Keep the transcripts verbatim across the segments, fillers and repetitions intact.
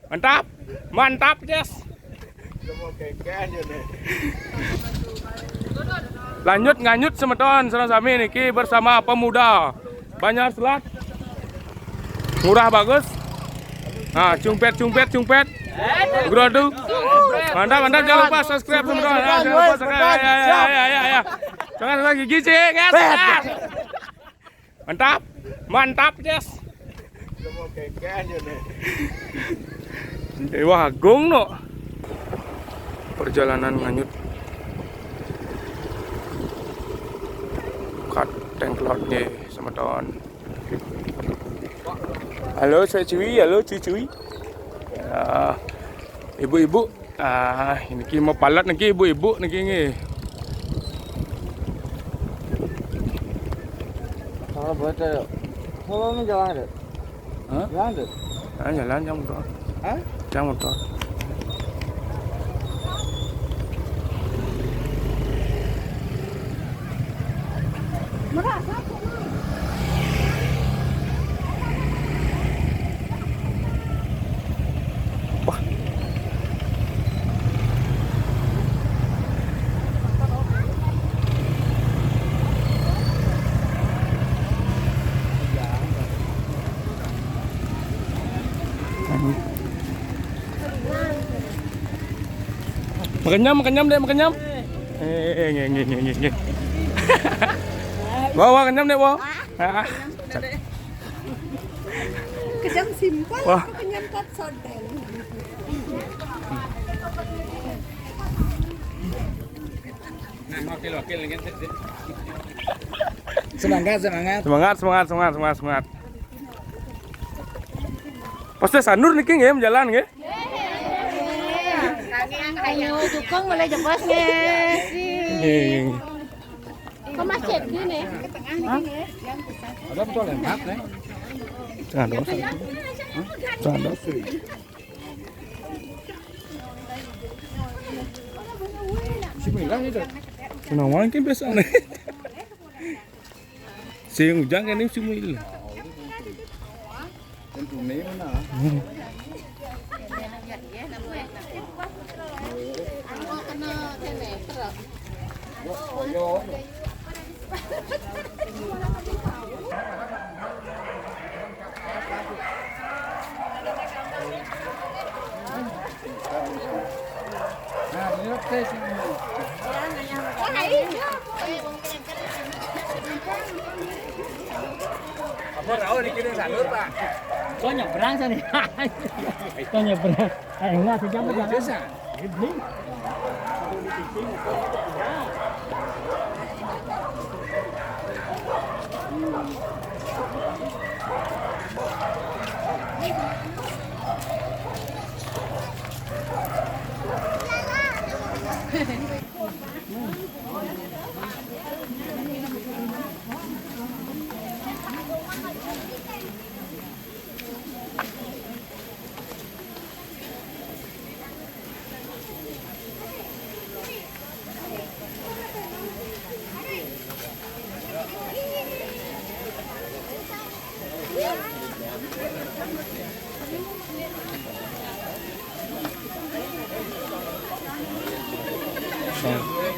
Mantap. Mantap, Des. Lanjut nganyut semeton, sareng sami niki bersama pemuda Banjar Selat. Ngurah bagus. Nah, cumpet, cumpet, cumpet. Grodu. Mantap, mantap, jangan lupa subscribe semeton. Nah, jangan lupa subscribe. Ya, ya, ya, ya, ya, ya. Jangan lagi gizi, guys. Mantap. Mantap, Des. Dewa Agung no. Perjalanan nganyut. Kat tengklot nggih, semeton. Halo, Cek Ciwi, halo, Ciwi. Ya. Ibu-ibu, ah, niki mapalet niki ibu-ibu niki nggih. Kalau buat, eh, kalau mau jalan ada? Hah? Jalan ada? Ah, jalan jam motor. Hah? Jam motor. Merasa aku. Wah. Makan nyam, makan nyam, Dek, makan nyam. Eh, eh, nge, nge, nge, nge, nge. Wah, wah, kenyam, Dek, wah. Ah, ah. Kenyam simpel, wah. Apa kenyam kat soden? Nah, wakil-wakil lagi. Semangat, semangat. Semangat, semangat, semangat, semangat, semangat. Pasti sandur niki nggih, jalan nggih. Ayo, dukung boleh jebos nggih. Nggih, nggih, nggih. Kok macet gini? Hah? Ada betul lemak nih. Tengah dong. Hah? Tengah dong. Bismillah itu. Senang banget kan biasa nih. Sing ujang kene sing muil. Tentu mana? Hmm. Apa tahu dikirim salur, Pak? Kok nyebrang sana? Kok nyebrang? Eh, enggak, sejam aja. Biasa.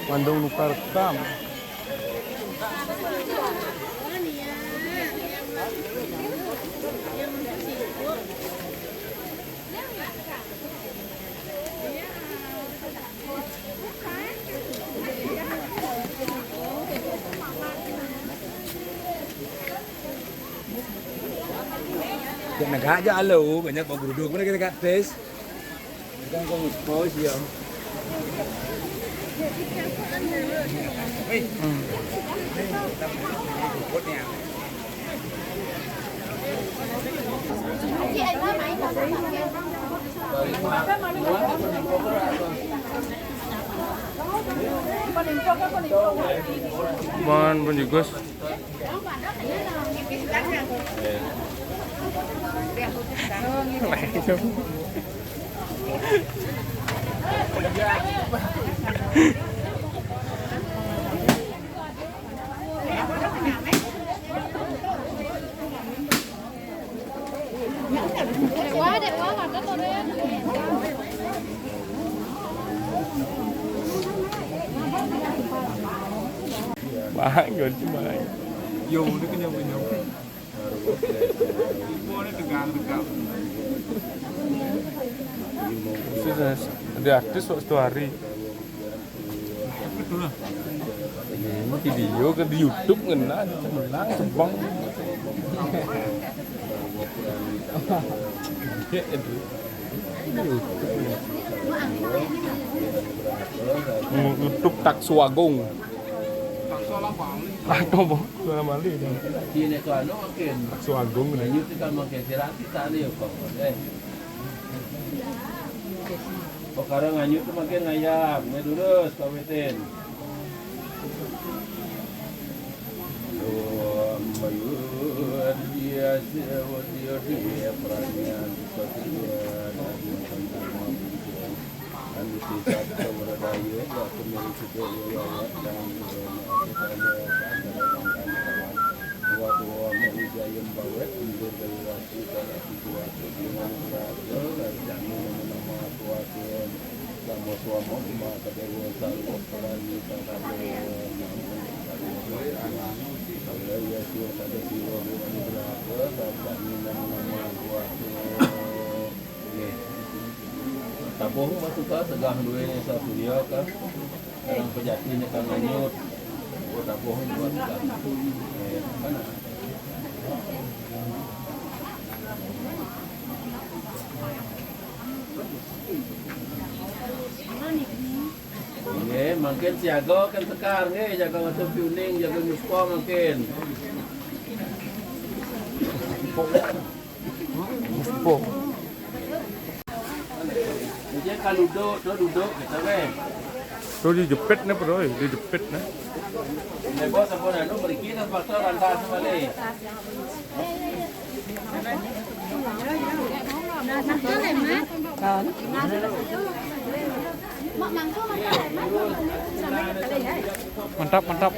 Mandung nukar tam. Kena gak aja lo, banyak bau geruduk. Mana kita tes? Bukan kau ngekos ya. Hmm. Ban penjegos. Bang, yo, Bang. Yo, udah kenyang-kenyang. Boleh tegang-tegang. Khusus ada artis waktu hari. Ini video ke di YouTube ngena, menang sebang. YouTube Taksu Agung. Atau apa? Suara Bali dan Sini tu anu makin. Taksu Agung ni. Lanjut kita makin sirati tadi apa? Eh. Perkara nganyut tu makin ngayap, ngai durus kawitin. Om Mayur Dia Sewa Dia Dia Pranya Suka Dia Nabi Santama Puja. Anu Sisa Kita Waradaya Ya Kemiri Kita Lewat Dan Kita Lewat Dan Kita Lewat. Tua-tua mengijayem bawet, indir dari wasi, dari situasi, dengan berada, dari jani nama-nama kuasa, sama suama, lima kedua, sarwa, perani, tangkap, namun, dari Yesus, ada siwa, bukan berada, dari jani nama-nama kuasa. Nggih. Tabuh masuk ka, tegah duwe satu dia ka. Sekarang pejati ni ka nganyut. Oh, tabuh buat ka. Eh, mana? Nggih, mangkin siaga kan sekar nggih, jaga mata piuning, jaga nyuska mangkin. Muspuk. Jadi kalau duduk, tu duduk kita weh. Tu dijepit ni, bro, dijepit ni. Lepas apa anu, beriki dan pasal lantas balik. Mantap, mantap.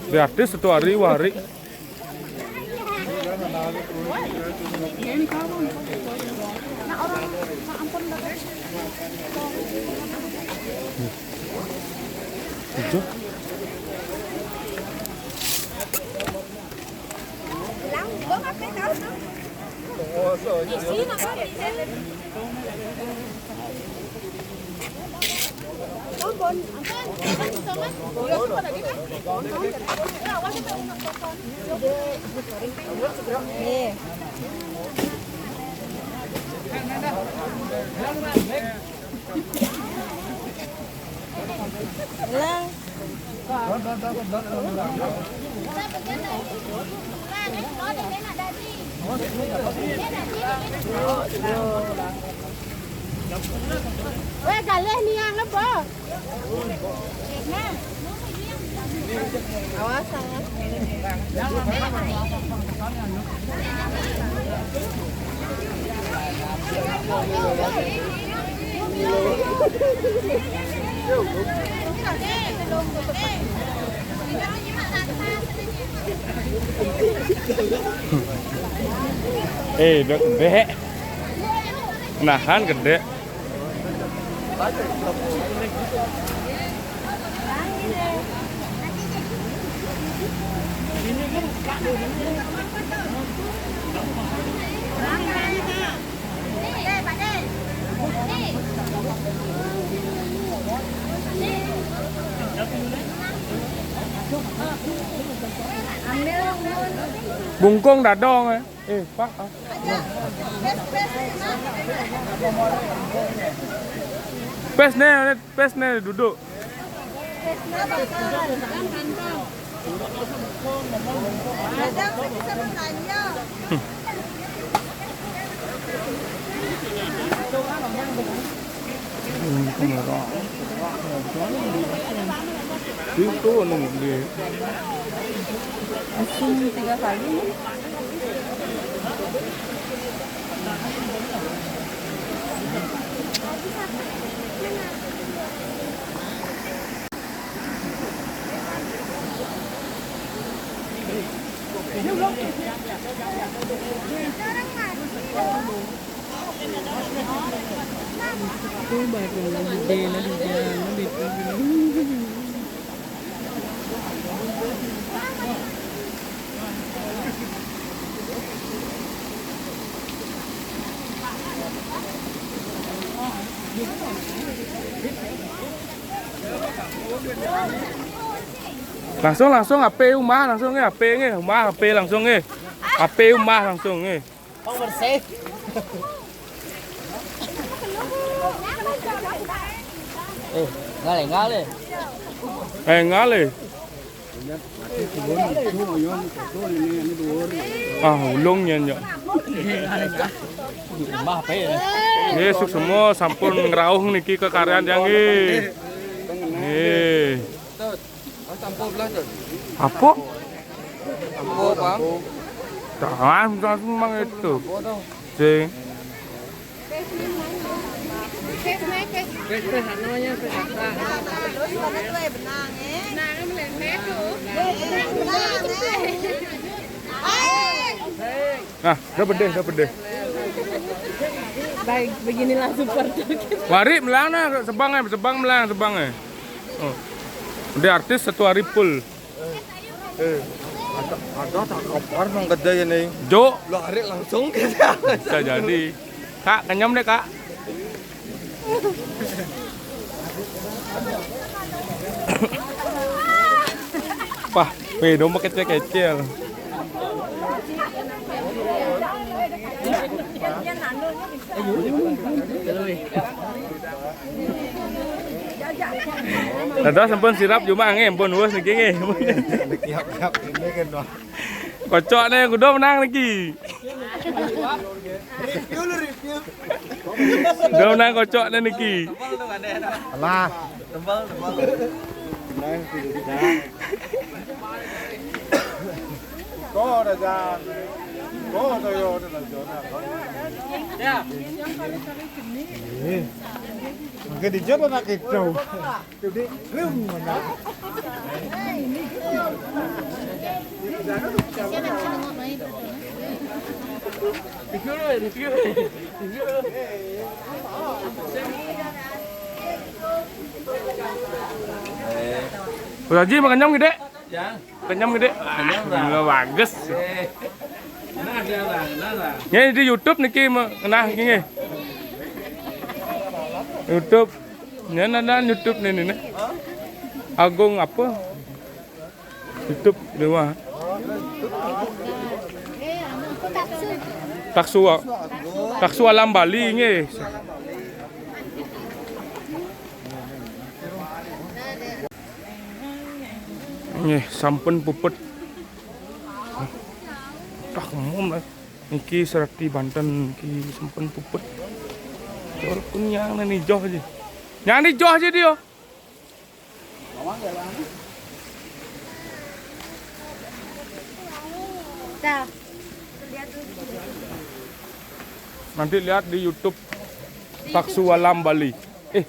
Di artis satu hari, dua hari. Itu. Lang. Weh, galih niang apa? Awas, awas. Eh, dek, dek. Nahan gede. Bungkung dadong, eh. Eh, Pak, ah. Pes ne, pes ne duduk. Itu anu dia. Asin tiga kali. Tuh, baru gedé lah di jalan, itu gini. Langsung, langsung, H P umah, langsung, eh, H P, eh, umah, H P langsung, eh. H P umah langsung, eh. Mau bersih. Eh, ngalih, ngalih. Eh, ngalih. Ah, ulung nyen, ya. Mah, apa ya? Nggih, suksma sampun ngrauh niki kekaryan, ya, nggih. Nggih. Apa? Apa, Bang? Jangan, langsung mang itu. Sing. Nah, udah pedih, udah pedih. Baik, beginilah supporter kita. Wari melang nah, sebang, eh, sebang melang, sebang, eh. Oh. Udah artis satu hari full. Eh, ada, ada tak kabar mang gedé ini. Jo. Lari langsung kita. Bisa jadi. Kak, kenyam deh, Kak. Wah, weh, domba kecil-kecil. Dados sampun sirap jumah nggih, ampun wus niki nggih. Kocok nih, kudu menang niki. Review lu, review. Kudu menang kocok nih niki. Alah. Tebal, tebal. Kok ada jalan? Kok ada yo, ada jalan. Ya. Mungkin dijawab anak itu. Jadi, lu mana? Bu Haji, makan nyam gede? Ya. Kenyam gede. Kenyam, Bang. Enggak bagus. Eh. Enak aja, Bang. Enak, Bang. Ini di YouTube niki me-, ngenah niki nggih. YouTube. Ini ada YouTube nih, nih, nih. Agung apa? YouTube di rumah. Taksu, Taksu Alam Bali nggih. Nggih, sampun puput. Tak umum lah. Niki serati Banten niki sampun puput. Walaupun yang nani joh aja. Yang nani joh aja dia. Dah. Nanti lihat di YouTube Taksu Alam Bali. Eh,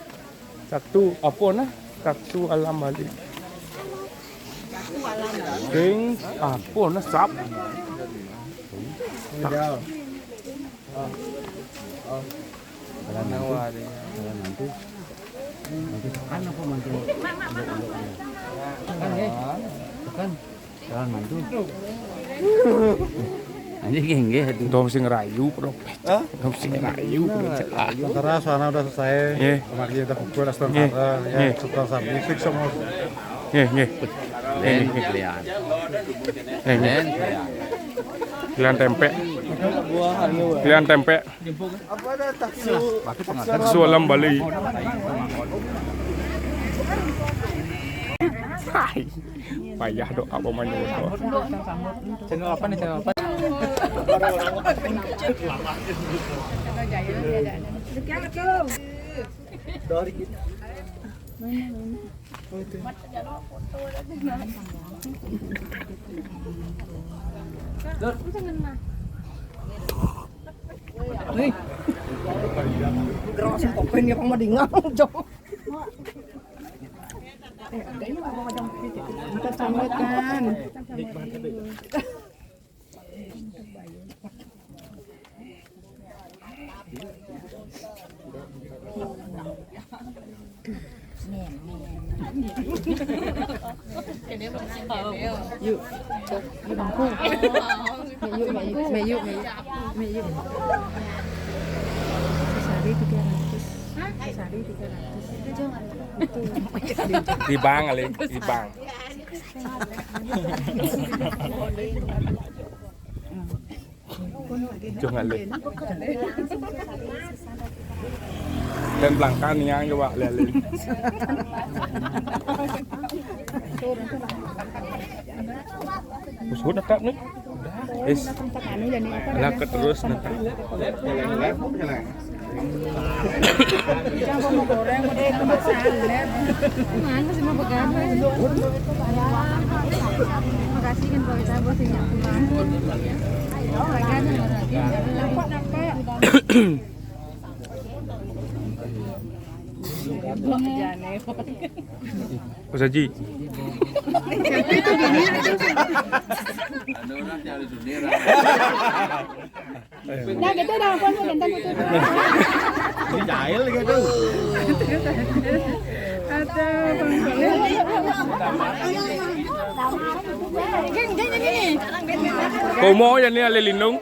Taksu apa nah? Taksu Alam Bali. Sing apa nah, sap? Jalan nanti. Jalan nanti. Nanti tekan apa mantu? Tekan, eh. Tekan. Jalan mantu. Anjing nggih, aduh. Dong sing rayu, Bro. Hah? Dong sing rayu, Bro. Nah, sementara suara udah selesai. Nggih. Kemarin udah pukul, astagfirullah. Nggih. Ya, nggih. Sudah sampai, fix semua. Nggih, nggih. Nggih, nggih. Pilihan. Nggih, nggih. Pilihan tempe. Pilihan tempe. Apa ada taksu? Taksu Alam Bali. Hai. Payah doa apa mana doa. Channel apa nih, channel apa? Dari kita. Nih. Gerasin kopin ya, Bang, madingang, Jok. Kita sambutkan. Yuk, yuk bangku. Mek yuk, mek yuk, mek yuk, mek yuk, mek yuk. Sehari tiga ratus. Sehari tiga ratus. Di bank kali, di bank. Jangan le. Dan belangkang nih yang coba lihat. Musuh tetap nih. Is. Lah keterus tetap. Jangan mau goreng, udah itu masalah. Mana sih mau pegang? Makasih kan kalau kita bos yang pulang. Ayo, lagi ada lagi. Nampak, nampak. Mas Haji. Nah, gitu dah, apa lu ganteng gitu. Ini jahil gitu. Ada Bang Soleh. Geng, geng, geng, geng. Komo ya nih, ale lindung.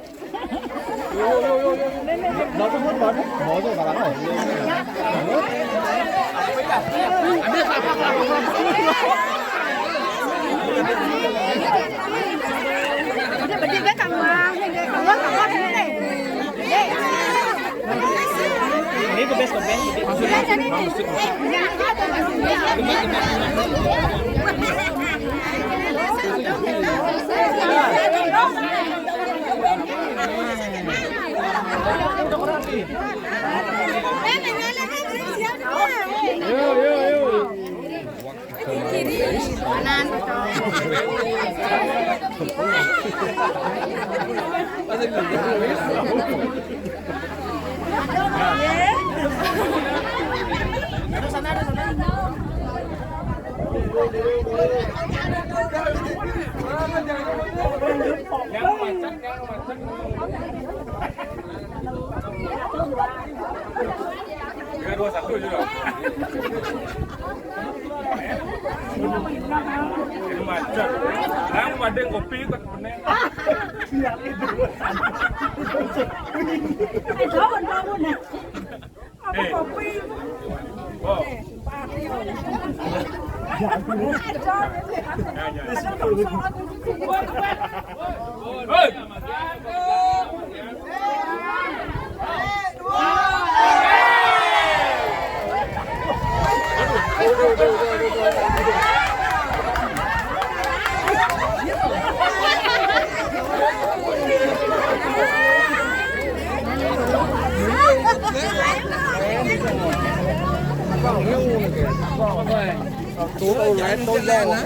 Ini the best, the best. Tiga, dua, satu, sudah. Ini macet. Yang pada kopi tak bener. Eh, jauh, jauh, nah. Apa kopi? Oh. Ya, ya. Hei.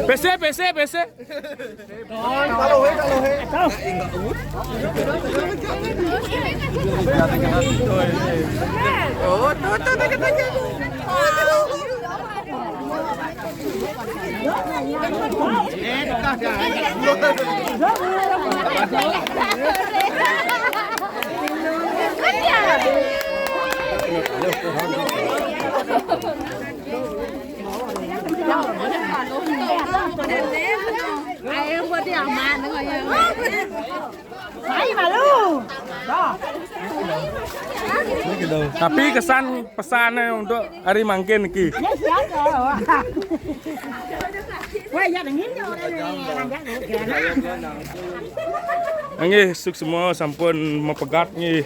Pese, pese, pese. Ayo, buat yang mana, ayo. Ayo, malu. Tapi kesan pesannya untuk hari mangkin iki. Ya, siap, ya. Wah, ya, dengin, ya, orang ini. Nggih, suksma sampun mapegat nggih.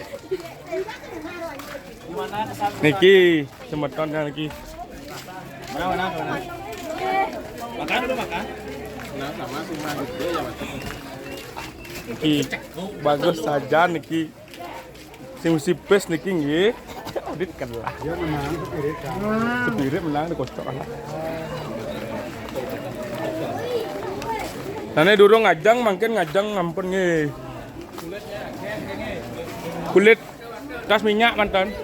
Niki semeton niki. Mana, mana, mana? Makan dulu, makan. Nah, sama sih, Mas. Iya, ya, Mas. Niki bagus saja niki. Sing sipis niki nggih. Audit kalah. Dia menang spirit kan. Spirit menang dikocok lah. Nah, ini durung ngajeng, mangkin ngajeng ampun nggih. Kulit kas minyak mantan.